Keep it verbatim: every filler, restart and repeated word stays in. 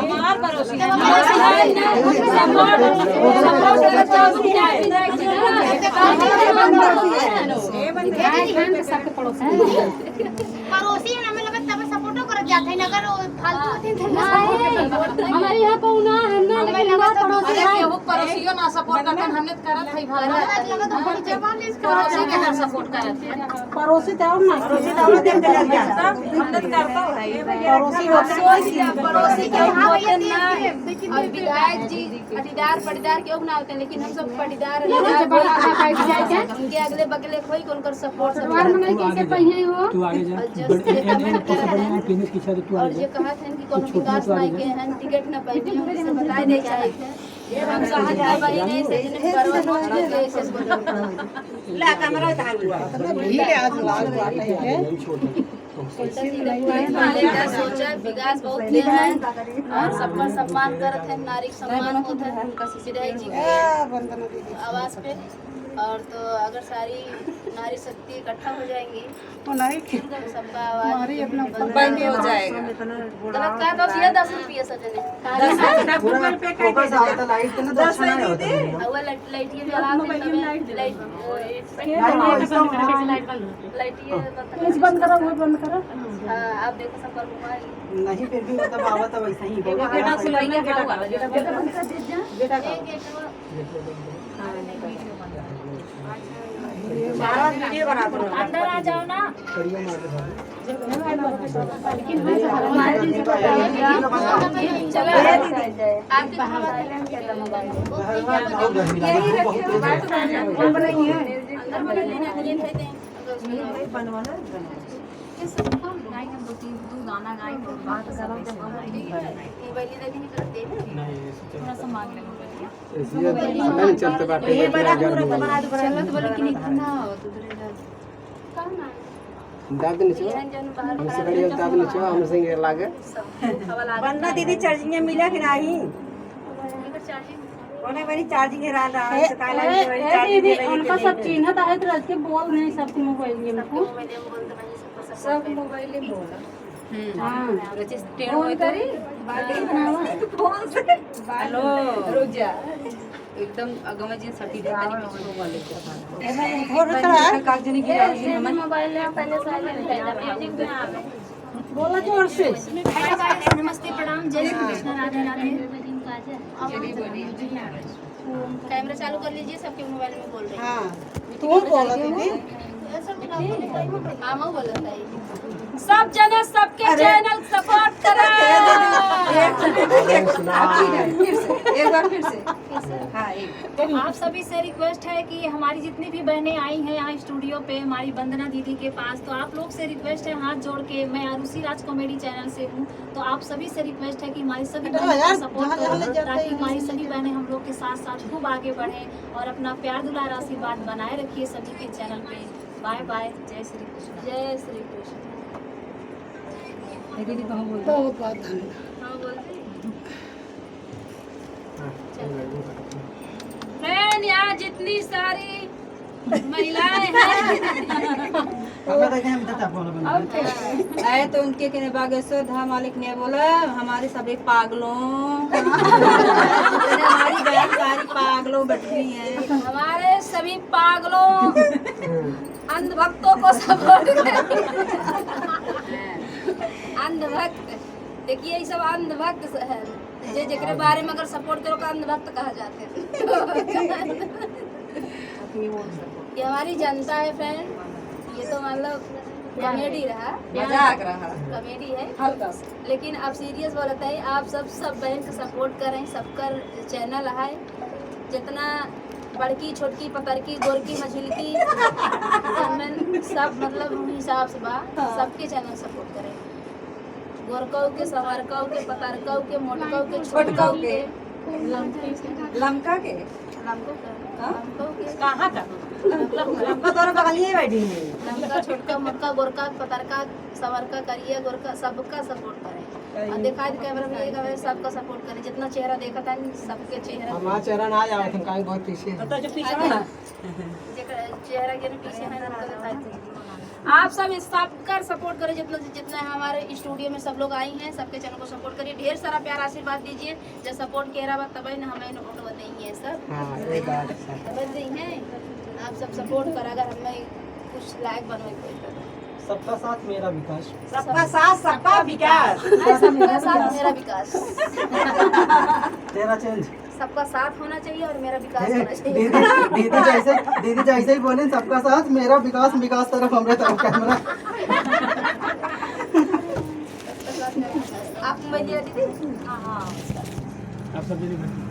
हमार पड़ोसी है। हमार पड़ोसी है। पड़ोसी है ना, हमें लगे तब सपोर्टो करत जात है, अगर वो फालतू होते हैं तो ना। हमारे यहाँ को ना, हम ना, लेकिन हमारे पड़ोसी है। केहू पड़ोसियो ना सपोर्ट करते हैं, हमने तो करत है भाई। पड़ोसी के ना सपोर्ट करत है। पड़ोसी तो और ना, पड़ोसी तो और देख के लग जाता। हमने तो करता है। पड़ोसी होते हैं। पड़ोसी के होते ना। और विधायक जी पटीदार, पटीदार केहू ना होते, लेकिन हम सब पटीदार, पटीदार बैठ जाए हैं। उनके अगले बगले कोई, उनकर सपोर्ट, सपोर्ट। पटीदार मने कैसे पहिए हो? तू आगे जा। और जो बड़-, ये, ये, ये, तो सब बड़े हैं, पीने की शायद तू आगे जा। और जो कहा था कि कोनो विकास नाई के हैं, टिकट ना पाए, हम उनसे बताए दे चाहे थे। हम सहज ना बनी नहीं, सही नहीं, परवा ना होते, ऐसे बोल रहे हैं। ला, कैमरा उतार हुआ। यही आज लाल बात है। सोचा, विकास बहुत किया है और सबका सम्मान करत है, नारी के सम्मान होत है विधायक जी के आवाज पे। और तो अगर सारी नारी शक्ति इकट्ठा हो जाएंगी, तो नहीं कि सबका आवाज हमारी अपना बंद हो जाएगा। गलत कहा तो ये दस रुपये सजने। पूरा फोकस आवता लाइट के ना, तो अच्छा नहीं होता। और वो लाइट, लाइट ये जला दे, तबे लाइट, लाइट ये बंद करो, वो बंद करो। हाँ, आप देखो, सबका मोबाइल। नहीं, फिर भी मतलब आवत है वैसे ही। एगो बेटा सुलैया का हुआ, बेटा बंद कर दे जा। बेटा का। एक, एक, हाँ, नहीं, वीडियो बंद कर। सारा वीडियो बना दो। अंदर आ जाओ ना। चलो, आपके कहाँ बात है? यही रखिए, बात करना है। अंदर वाले लेने के लिए थे, थे। ये सब हम गाएंगे, दो तीन, दो गाना गाएंगे, बात कर रहे हैं। मोबाइल इधर नहीं करते हैं। थोड़ा सा मांग ले मोबाइल। ये पता नहीं चलते बाटे, ये बड़ा बैठे पूरा हैं। बना दो, बना दो। चलत बोले कि नहीं, ना हो, तो उधर इधर। कहाँ ना? दाद नीचे। ये जन बाहर हमसे खड़ा बड़ी है। दाद नीचे, हम सिंगे लागे। सब हवा लागे। वंदना दीदी, चार्जिंग मिला कि नहीं? इधर चार्जिंग। ओने बड़ी चार्जिंग है, रात, रात ए, से काला ए, में बड़ी ए, चार्जिंग दीदी, है, उनका सब चिन्हत आहे तो रख के बोल नहीं, सबके मोबाइल में सबके उनको। मोबाइल में बोल दो, भाई, सबको सब मोबाइल में बोला। हम्म। हाँ। फोन करी, बात बनावा। फोन से। हेलो। रुक जा। एकदम अगवा जी सटी दे तनी कुछ हो वाले के। ए भाई, फोन रखा है। कागज नहीं गिरा जी हमन। मोबाइल है, पहले साइलेंट कर दे। बोला जोर से। हेलो गाइस, नमस्ते, प्रणाम, जय श्री कृष्ण, राधे राधे। चलिए बोलिए। कैमरा चालू कर लीजिए, सबके मोबाइल में बोल रही हूँ। हाँ, तू बोला दीदी। हाँ, मैं बोला था। सब जना सबके अरे। चैनल सपोर्ट करें। एक, एक, एक, फिर से, एक बार फिर से। हाँ, एक। तो आप सभी से रिक्वेस्ट है कि हमारी जितनी भी बहनें आई हैं यहाँ स्टूडियो पे हमारी वंदना दीदी के पास, तो आप लोग से रिक्वेस्ट है हाथ जोड़ के, मैं आरुषि राज कॉमेडी चैनल से हूँ, तो आप सभी से रिक्वेस्ट है कि हमारी सभी बहनों को सपोर्ट करो, ताकि हमारी सभी बहनें हम लोग के साथ साथ खूब आगे बढ़ें और अपना प्यार दुलार आशीर्वाद बनाए रखिए सभी के चैनल पे। बाय बाय, जय श्री कृष्ण। जय श्री कृष्ण। दीदी, बहुत बहुत धन्यवाद। हाँ, बोल। फ्रेंड, यहाँ जितनी सारी महिलाएं हैं। आए तो उनके किने बागेश्वर धाम वाले किने बोला, हमारे सभी पागलों, हमारी बहन सारी पागलों बैठी हैं। हमारे सभी पागलों, अंधभक्तों को सपोर्ट करें। अंधभक्त, देखिए, ये सब अंधभक्त है। जे जेकरे बारे में अगर सपोर्ट करो, का अंधभक्त कहा जाते हैं। ये हमारी जनता है फ्रेंड, ये तो मतलब कॉमेडी रहा, मजाक रहा। कॉमेडी है। हल्का सा। लेकिन अब सीरियस बोलत है, आप सब, सब बहन के सपोर्ट करें, सबकर चैनल है, जितना बड़की, छोटकी, पतरकी, गोरकी, मझिलकी, सब मतलब हिसाब से बा, हाँ। सबके चैनल सपोर्ट करें। गोरकऊ के, संवरकऊ के, पतरकऊ के, मोटकऊ के, छोटकऊ के। लमका के? लमकऊ के? हाँ? लमकऊ के। कहाँ का? लमका तोरा बगलिए बैठी है। लमका, छोटका, मोटका, गोरका, पतरका, संवरका, करिया, गोरका, सबका सपोर्ट करें। और दिखाई दे कैमरा में, ये कैमरा, सबका सपोर्ट करें, जितना चेहरा देखा था, सबके चेहरा। हमारा चेहरा ना आया, हम काहे बहुत पीछे हैं। जेकर चेहरा के पीछे है, उनका दिखाई दे। आप सब, सबका सपोर्ट करें, जितना, जितना हमारे स्टूडियो में सब लोग आई हैं, सबके चैनल को सपोर्ट करिए, ढेर सारा प्यार आशीर्वाद दीजिए। जब सपोर्ट के रहा तब ही ना हमें वोट देंगे सब। हाँ, ये बात है। समझ रही हैं? आप सब सपोर्ट कर, अगर हमें कुछ लायक बनवे कोई तो। सबका साथ मेरा विकास। सबका साथ सबका विकास। नहीं, सबका साथ मेरा विकास। तेरा चेंज। सबका साथ होना चाहिए और मेरा विकास ए, होना चाहिए। दीदी, दीदी जैसे, दीदी जैसे ही बोले, "सबका साथ मेरा विकास, विकास तरफ, हमरे तरफ कैमरा।" आप मुंबई दिया दीदी? हाँ, हाँ। आप सब दीदी बैठो।